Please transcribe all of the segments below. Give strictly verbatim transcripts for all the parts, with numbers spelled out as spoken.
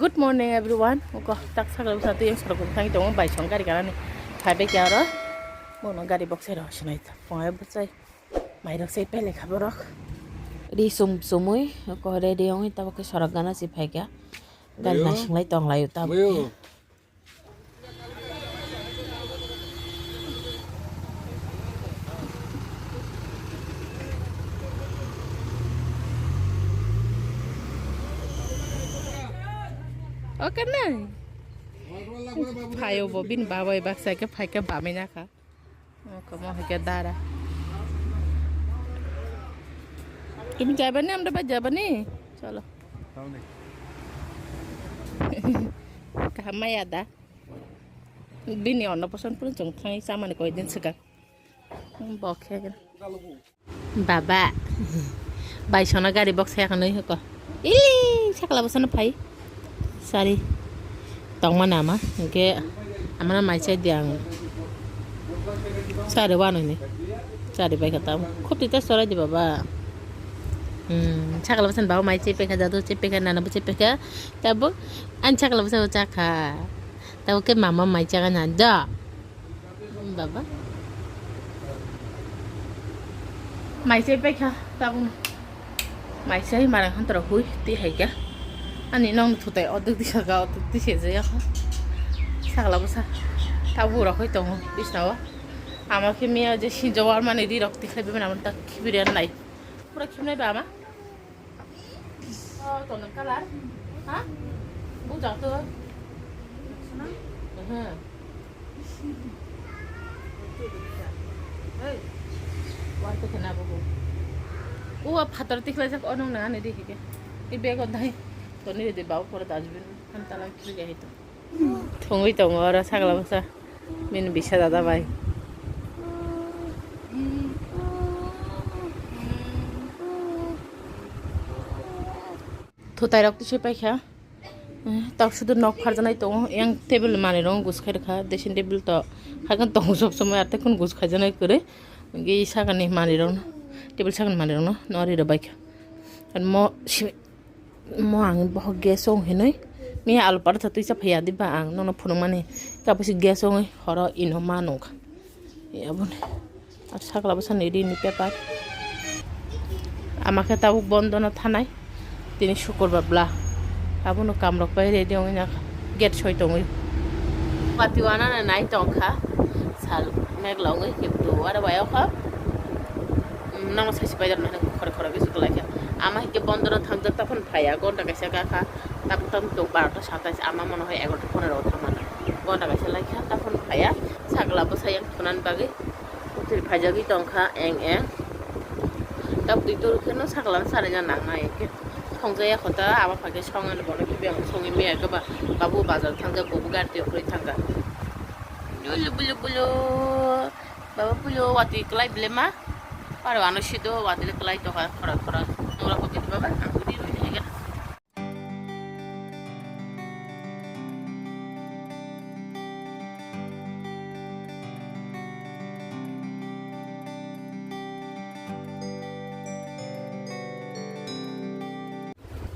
Good morning everyone. Oko tak sakla bwsa twi yang sorok thang tongo, bai song gari ganani phai bai kya oro. Bono gari box ero sinai ta. Pongai bwsai. Mai rok sei pele kha borok. Ri sum sumui oko ready ongoi tabok ke sorok gana si phai kya. Gari Mayo. Naising lai tong lai tabok. Mayo. Oke nai. Phaio bo bini babai baksa ke phai ke bamai na kha. Oke mo hake dara. Tumi jabani, amra ba jabani? Cholo. Kaham maya da. Bini onno poson pun chong thang chamani koi din sika. Bokhe. Baba. Bai sona gari box ya kanoi ko. Ih, sakla bosano phai. Sari. Tongma nama. Oke. Amana mai chai diang. Sari wano ni. Sari bai kata. Khup tita sorai di baba. Hmm, sakla bosan baba mai chai pekha, dadu chai pekha, nana bo chai pekha. Tabuk an sakla bosan chakha. Tabuk ke mama mai chaga na da. Baba. Mai chai paikha tabuk. Mai chai marang han tora hui ti hai kha. Ani nong thutai oduk disa ga oduk disa je ya kha. Sakla bwsa. Tabuk rok hoi tongo bisna o. Ama khe miya je sinjo war mani ri rok ti khai bibina man ta khibiri an lai. Pura khibnai ba ama. Oh, tonok kalar? Ha? Bujak to? Aha. Hey. War to kena bubu. Uwa phatar tikhlai jak onong na ani dikhi ke. I bego dai. Toni de bau pura dustbin. Han tala kiri ga hito. Thwngwi tongo oro sakla bwsa bini bisa dada bai. Thutai rok tisai paikha. Eh, tok sudu nok pharjaknai tongo. Yang table manwi rok guskhai rwkha. Dressing table to haikhe tongo sob somoi, aro tei kheno guskhajaknai kwrwi. Hwnkhe sakani manwi rokno, table sakani manwi rokno nw ri rwbaikha. Mo si Mo ang bohok gas o hinwi miya alu paratha twi cha phaiya diba ang nono phunukmani, kabusi gas o wngwi horo ino ma nungkha. Aboni ar sakla bwsani rini paper ama khe tabuk bondo no thanai tini sukurbar bla abono kam rok pai ready wngwi na gate soi tongwi. Pati wana na nai tongkha sal megla wngwi khe tu wara bai okha. Nono saisi pai jak nai khore khore khe sukulai khe ama hinkhe bondo no thangjak taphano. Phaiya gonta kaisa gakha, tabuk tabuk tok barota satais ama mone hoi egarota ponero o thangmani. Gonta kaisa laikha, taphano phaiya, sakla bwsa yang thunani bagwi kwthwi phaijagwi tongkha eng eng. Tabuk twi turu kheno sakla no sanina nangnai khe. Songjaya khota ama phai khe songani bono khe biyang songwi maya khe ba babu bazar thangjak, bobo gari twi kwrwi thangkha. Bulu bulu bulu. Baba puyo watwi kwlai bile ma. Aro ano sido watwi kwlai tokha khorang khorang. Nora kopi baba ang kudi roi hai gana.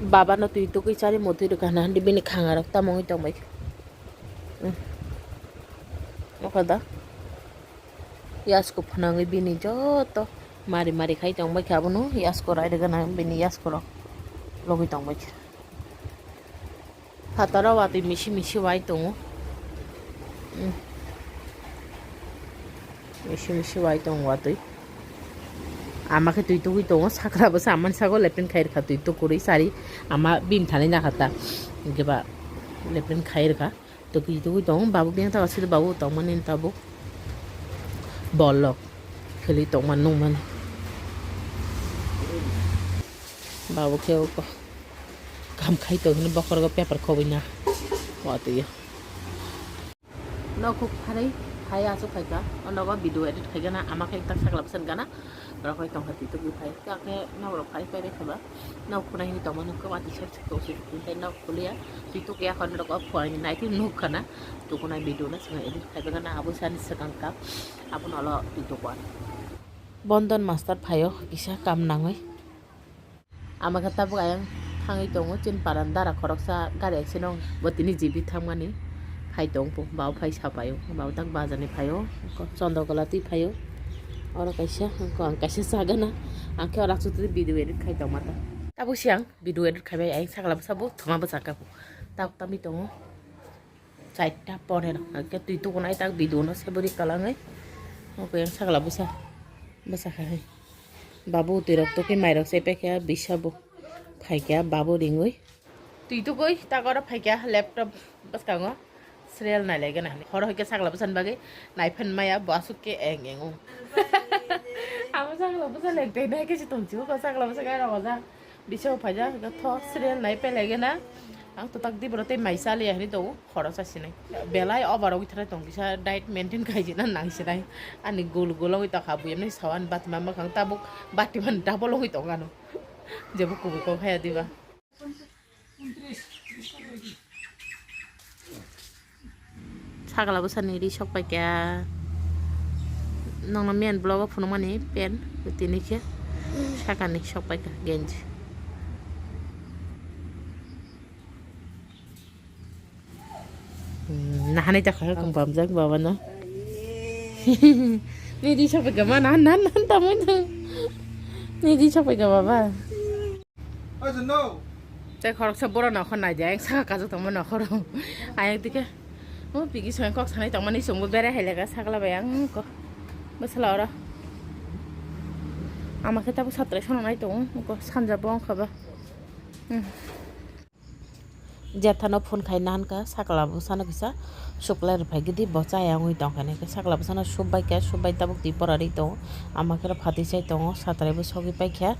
Baba no twi tukui chari motwi rwkha na, bini khanga rok tamo wngwi tongbai. Hmm. Okada. Yasko phwnangwi bini joto mari mari khai tongbai kha abono, yasko raida gana bini yasko rok logwi tongbai kha. Phataro watwi misi misi wai tongo. Hmm. Misi misi wai tongo watwi. Ama khe twi tugwi tongo, sakra bwsa amani sago lepin khai rwkha twi tukurwi sari ama bini thani nakha ta. Hinkhe ba lepin khai rwkha. Twi tugwi tongo, babu biyang taga sidi babu tongmani tabuk. Bolok kheli tongma nungmani. Babu khe o kam khai tong hini bokhorogo paper khobwi na watwi o. Nok huk pharwi phai aswk phaikha, o nogo video edit khaigana, ama khe tak sakla bwsani gana. Borok hai tongkha twi tugwi phai. Khe nok rok phai phai rwkha ba. Nok khuna hini tongma nukha, watwi side side khe usuk tei nok khuliya. Twi tugya khon rok o phuarni nai khe nuk khana. Tukunai video no swngna edit khai bagana abo sani swkang ka. Abono ulo twi tuku ano. Bondon master phaio kisa kam nangwi. Ama khe tabuk ayang Thangwi tongo chini parani dara khoroksa gari accident wng bo tini G B thangmani phai tong po, bau phai sa paio, bau tak bazar ni phaio, Chandrakala twi phaio, oro kaisa, ang kaisa sagana, ang khe oro aswk twi video edit khai tongma ta. Tabuk se ang video edit khai bai, ayang sakla bwsa bo thwma bwsa kha bo. Tak tamwi tongo. Chaita pore rok, hake twi tukunai tak video no se bwrwi kwlangwi. Oke, yang sakla bwsa, bwsa khai. Babu twi rok tokhe mai rok se pekha bisa bo. Phaikha babu ringwi. Twi tukui tak oro phaikha laptop bwskango serial nai lai gana. Horo hake sakla bwsa ni bagwi nai phan maya bo aswk khe eng eng o. Amo sakla bwsa lek tei nai khe se tong chiko sakla bwsa gai rok ojak. Bisao phaijak, hwnkhe tho serial nai pelaigena. Ang to tak di boro tei mai chaliya hinwi tongo, khoroksa sinai. Belai over wngwi thrai tong kisa diet maintain khaijina nang sinai. Ani gul gul wngwi tongkha, buya nai sawan bati ma mwkhang tabuk bati man double wngwi tong ano. Jebo kubui kok haya diba. Sakla bwsani ri sok paikha. Nokno main vlog o phunukmani pant tini khe sakani sok paikha genji. Hmm, nahanai ta khorok tong pamjak baba no. Ni ri sok paikha ma nahan nahan nahan tamoi no. Ni ri sok paikha baba. Tei khoroksa borok nokhor naidi, ayang saka kajak tongma nokhoro. Ayang dikhe, o bigi songwi kok sanai tongmani chwngbo berai hai lega sakla bai ang kok. Bwsala oro. Ama khe tabuk satrai sono nai tongo, kok sanja bo wngkha ba. Hmm. Jethano phone khai nahan kha, sakla bwsano kisa suklai rwphai gidi bo chaya wngwi tongkha, hwnkhe sakla bwsano sub bai kha, sub bai tabuk twi pora ri tongo, ama khe phatwi chai tongo, satrai bo sogwi paikha,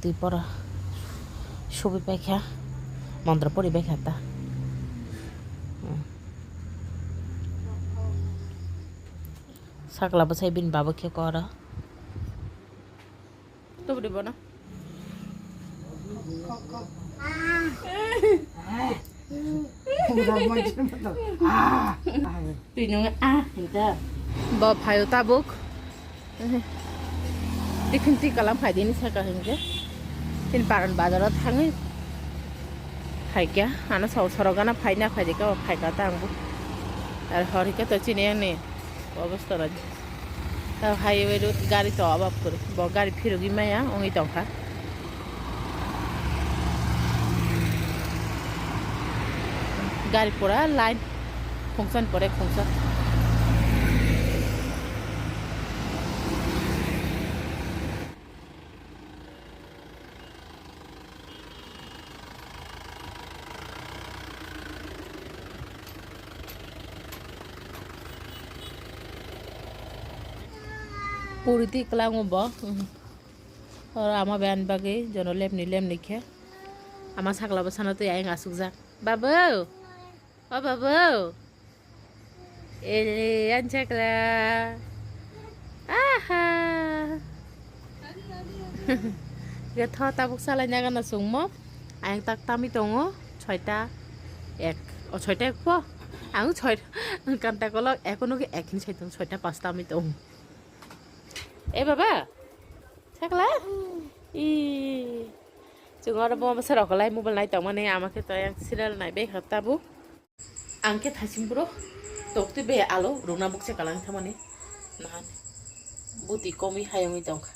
twi pora subwi paikha, montra pori baikha ta. Sakla bwsai bini baba khe kora. Tubudi bono. Twi nung ah hinta. Bo phayo tabuk. Tiffin twi kalam khai dini saka hinke. Tin paran bazaro thangwi. Phaikya, ano sao sorok gana phaina phaidika phaika ta angbo. Ar horika to chini ani. Obostha rok. Ta highway road gari to obab kwrwi. Bo gari phirogwi maya wngwi tongkha. Gari pura line khungsa ni pore khungsa. Puri twi kwlango bo. Oro ama bai ani bagwi jono lemni lemni khe. Ama sakla bwsano twi ayang asukjak. Babu! O babu! Ele, ani sakla. Aha. Ge tho tabuk salai nagana sungmo. Ayang tak tami tongo. Soita ek. O soita ek po. Ang soita. Kanta kolok ekono ge ek hin saitung soita pas tami tongo. E baba. Sakla. I. Chungo aro bo masa rok lai mobile nai tongmani ama khe to yang serial nai be kha tabuk. Ang khe thaiching bro, toktwi bai alo rwna bukcha kalang thamani. Nahan bwtwi komwi hayungwi tongkha.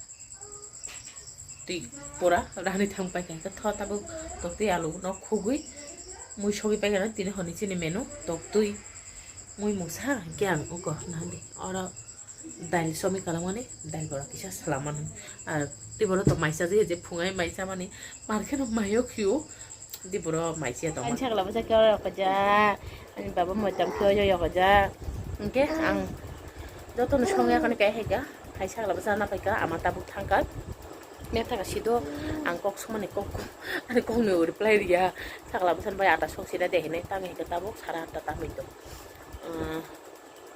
Twi pura rani thang paikha, hwnkhe tho tabuk toktwi alo no khugwi mui sogwi paikha, tini hwnwi chini menu toktwi mui mungsa hwnkhe ang uko nahandi oro. Dail somwi kalangmani, dail bora kisa salamani. Ar tei boro to maisa je je phungai maisa mani, mar kheno maio khio, di boro maisa tongmani. Ani sakla bwsa khe oro kaja, ani baba moitam khe oyo kaja. Hwnkhe ang jotono songya kani kai hai kha, hai sakla bwsa na pai kha, ama tabuk thang kha. Metha kha sido ang kok sumani kok, ani kokni reply riya. Sakla bwsa bai ata sok sida de hinai, tamo hwnkhe tabuk sara atta tamo hwnkhe.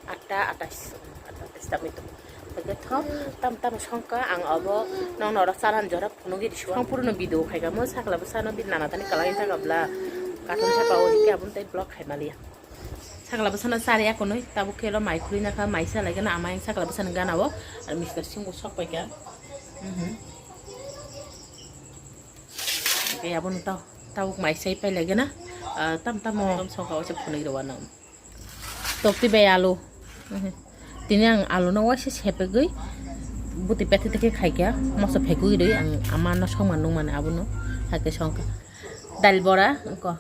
Atta atais, atta atais tamwi tongo. Hwnkhe thok tam tam songkha ang obo nokno oro chalan jora phunugwi risuo. Songphuru no video khaikha mo sakla bwsano bini nana tani kwlai thangkha bla. Katon thapa o hwnkhe aboni tei vlog khai maliya. Sakla bwsano chari akonwi tabuk khe oro mai khurui nakha, mai salaikhe na ama yang sakla bwsani gana o. Ar mister singbo sok paikha. Mhm. Abono ta tabuk mai sai pai lagi na. Ah, tam tamo tam songka waisa phunui rw ano. Tokti bai alu. Mhm. Tini ang alu no waisa sepegwi buti pethe tekhe khaikha, moso phekwi rwi ang ama no songma nungmani abono haikhe songkha. Dal bora, ko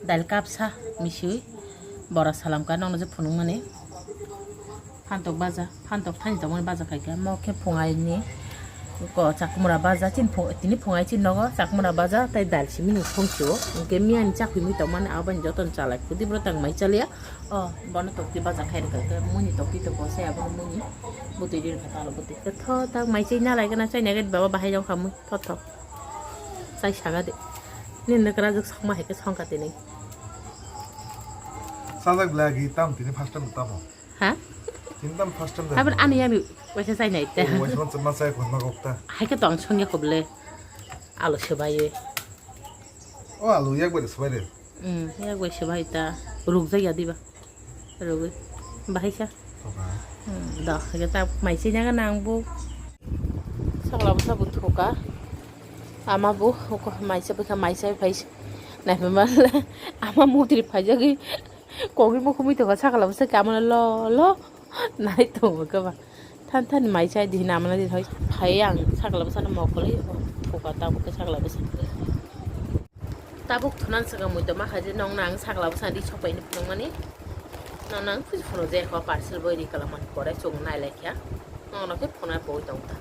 dal kapsa, misui, bora salamkha nokno je phunukmani. Phantok baja, phantok thani tongmani baja khaikha, mo khe phungai ni. Ko chakmura baja, chini phung-, tini phungai chini nogo chakmura baja tei dal simi ni songchio. Hwnkhe miya ni chakhwi mui tongmani abo ni joto ni chalai. Kudi boro tang mai chaliya. O, bono tokti baja khai rwkha khe, mui ni tokti to bo se abo mui ni. Butui ri rwkha talo butui. Tho tang mai chai na lai gana chai na gadi baba bahai jong khamui. Tho tho. Chai saga de. Ni nokra juk songma hai khe songkha tini. Sajak lagi tam tini first time tamo. Ha? Tini tam first time. Habar ani ami waisa chai nai ta. Waisa ma chai khon ma gok ta. Hai khe tong songya kobole. Alo sebai. O alu yak bai sebai de. Hmm, yak bai sebai ta. Ruk jaya diba. Rugwi. Bahai sa. Toka. Hmm, da, hake ta mai chai na gana ang bo. Sakla bwsa bo thoka. Ama bo, oko mai chai bwkha mai chai phai. Nai ma ama mutri phai jagwi. Kogwi mukhumui tongo sakla bwsa khe amano lo lo nai tongo khe ba. Than than mai chai di hina amano di hoi phai ang sakla bwsano mokoli phuka ta bwkhe sakla bwsa. Tabuk thunan swkang mui tongma kha je nokno ang sakla bwsano di sokpaini phunukmani. Nokno ang puji phunuk je kho parcel boi ri kalamani pore chwng nai lai kha. Nokno khe phunai poi tong kha.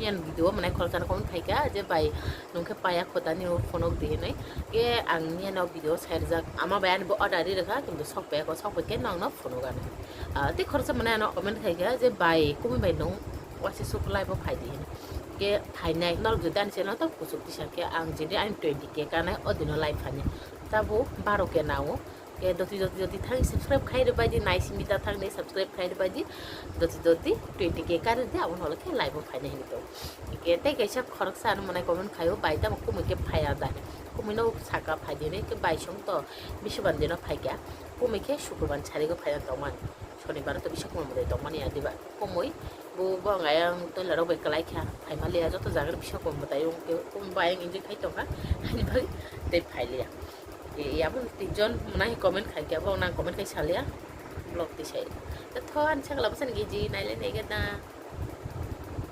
Yang video manai khoroksa no comment khaika je bai nung khe paya khotani o phunuk di hinui. Ke ang niya no video sai rijak ama bai ani bo order ri rwkha kintu sok paya kho sok pai khe nokno phunuk ani. Ah, tei khoroksa manai ano comment khaika je bai kumi bai nung waisa suk live o phai di hinui. Ke phainai norok jodi ani channel tamo kuchuk tisa khe ang jodi ani twenty K kanai o dino live phainai. Tabo baro K nango. Ke doti doti doti thang subscribe khai rwbai di, nai simi ta thang ni subscribe khai rwbai di. Doti doti twenty K kari di, abo holo khe live o phainai hinui tong. Ke tei kaisa khoroksa ano manai comment khaio, bai tamo kumui khe phaiya da. Kumui no saka phai di hinui khe bai song to bisubandi no phaikha. Kumui khe sukurban sari go phaina tongmani. Sonibar to bisa kumui mwtai tongmani ya diba. Kumui bo bo ang ayang toilet rok bai kwlai kha. Phaima liya joto jaga ni bisa kumui mwtai wng khe kumui bai ang enjoy khai tongkha. Ani bai tei phai liya. E, abo tinjon mwnai comment khai khe, abo nang comment khai salia, vlog ti sai. Ta tho ani sakla bwsani geji nailai nai gana.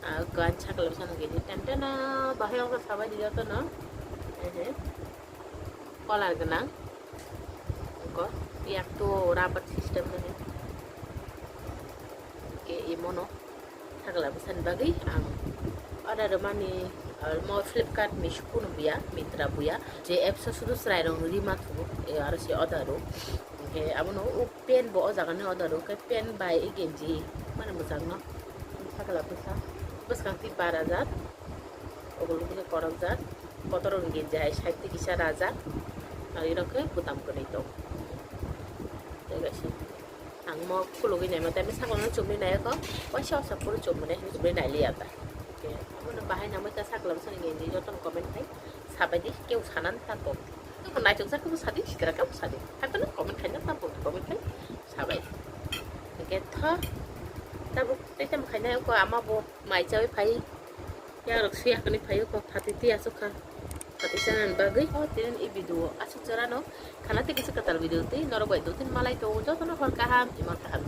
Ah, ko ani sakla bwsani geji tan tan, bahai wngkha sabai di joto no. Ehe. Color gwnang. Ko yak to rubber system ni. Ke imono. Sakla bwsani bagwi ang order rwmani, ah, mo Flipkart, Meesho kuno buya, Myntra buya, je apps o sudu chwrai rok rima thugo, eh, aro se order o. Hwnkhe abono o pant bo o jaga ni order o, khe pant bai genji mani mwchang no sakla bwsa bwskang twi bar hajar, obo lukhe korokjak, kotor rok ni genji hai side twi kisa rajak, aro iro khe bwtam kwrwi tong. Tei kaisa. Ang mo khulugwi naima tei sakla no chumui nai kho, waisa waisa phuru chumui nai hinwi chumui nai liya ta. Oke, abono bahai nangmai kha sakla bwsani genji jotono comment khai sabai di, keu sanani ta bo. Kebo naithok jak kebo sadi, sitra kebo sadi. Haikhe no comment khaina ta bo, comment khai sabai. Oke, tho tabuk tei tamo khaina kho ama bo mai chawi phai. Yang rok suya kani phai kho, phatwi twi aswk kha. Phatwi chanani bagwi. O tini i video aswk jora no khana tei kisa kwtal video tei norok bai dotini malai tongo, jotono hor kaham, imang kaham.